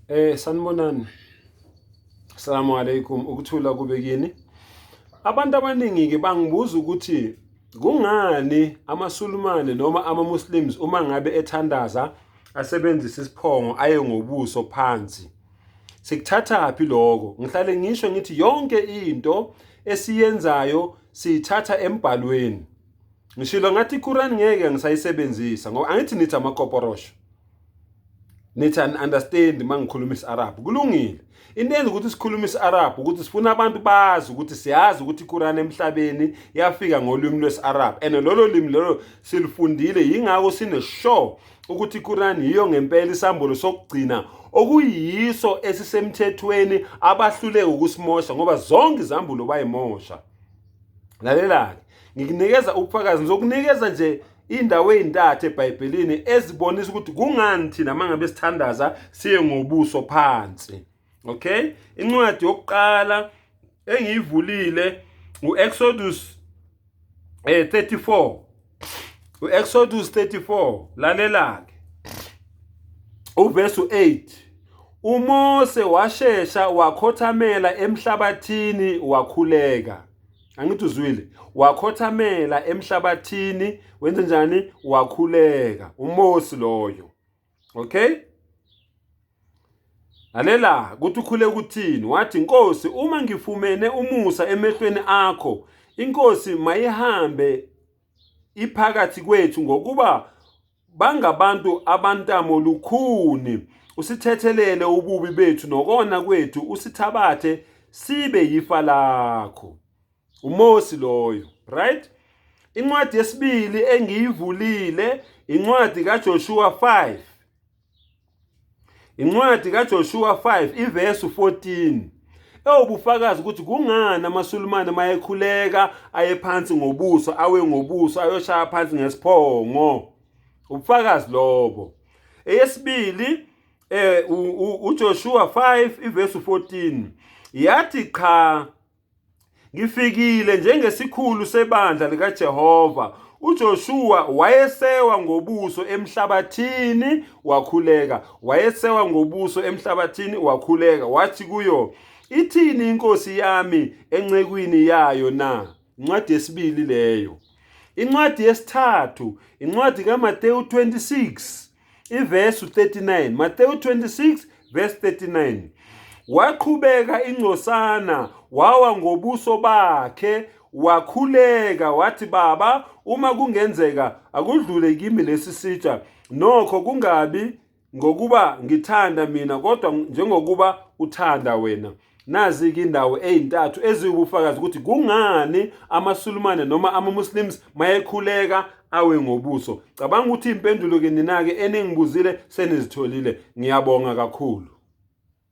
Sanibonani. Assalamu alaikum, ukuthula kube kini. Abantu abaningi ke bangibuza ukuthi kungani amaSulumane noma amaMuslims uma ngabe ethandaza asebenzisa isiphongo aye ngobuso phansi. Sikuthathaphi lokho? Ngihlale ngisho ngithi yonke into esiyenzayo siyithatha embhalweni. Ngishilo ngathi iQuran ngeke ngisayisebenzisa ngoba angithi nithi amakoporosho. Nithi understand mangikhuluma isiArab. Kulungile. Into yenza ukuthi sikhulume isiArab ukuthi sifuna abantu bazi ukuthi siyazi ukuthi iQuran emhlabeni yafika ngolimi lwesiArab and lolo limi lolo silifundile, yingakho sine sure ukuthi iQuran yiyo ngempela isambulo sokugcina okuyiso esisemthethweni abahluleka ukusimosha ngoba zonke izambulo bayimosha. Lalela-ke, ngikunikeza ubufakazi, ngizokunikeza nje indawo ezintathu eBhayibhelini ezibonisa ukuthi kungani thina mangabe sithandaza siye ngobuso phansi. Okay, incwadi yokuqala engiyivulile uExodus 34, uExodus 34. Lalela-ke uverse 8: uMose washesha wakhothamela emhlabathini wakhuleka. Angithi uzwile? Wakhothamela emhlabathini, wenze njani? Wakhuleka uMose loyo. Okay, lalela ukuthi ukhule kuthini. Wathi, "Nkosi, uma ngifumene umusa emehlweni akho, inkosi mayihambe iphakathi kwethu, ngokuba bangabantu abantamo lukhuni, usithethelele ububi bethu nokona kwethu, usithabathe sibe yifa lakho." uMosi loyo, right? Incwadi yesibili engiyivulile incwadi kaJoshua 5, incwadi kaJoshua 5 ivesi 14, ewubufakazi ukuthi kungani amaSulumane mayekhuleka aye phansi ngobuso, awe ngobuso, ayoshaya phansi ngesiphongo. Ubufakazi lobo. Eyesibili, uJoshua 5 ivesi 14 yathi, "Cha, ngifikile njengesikhulu sebandla likaJehova." UJoshua wayesewa ngobuso emhlabathini wakhuleka, wayesewa ngobuso emhlabathini wakhuleka, wathi kuyo, "Ithini inkosi yami encekwini yayo na?" Incwadi yesibili leyo. Incwadi yesithathu, incwadi kaMateyu 26 ivesi 39, Mateyu 26 verse 39: waqhubeka ingcosana, wawa ngobuso bakhe, wakhuleka wathi, "Baba, uma kungenzeka, akudlule kimi lesi sitsha. Nokho kungabi ngokuba ngithanda mina, kodwa njengokuba uthanda wena." Nazi-ke indawo ey'ntathu eziwubufakazi ukuthi kungani amaSulumane noma ama-Muslims mayekhuleka awe ngobuso. Cabanga ukuthi iy'mpendulo-ke nina-ke eningibuzile senizitholile. Ngiyabonga kakhulu.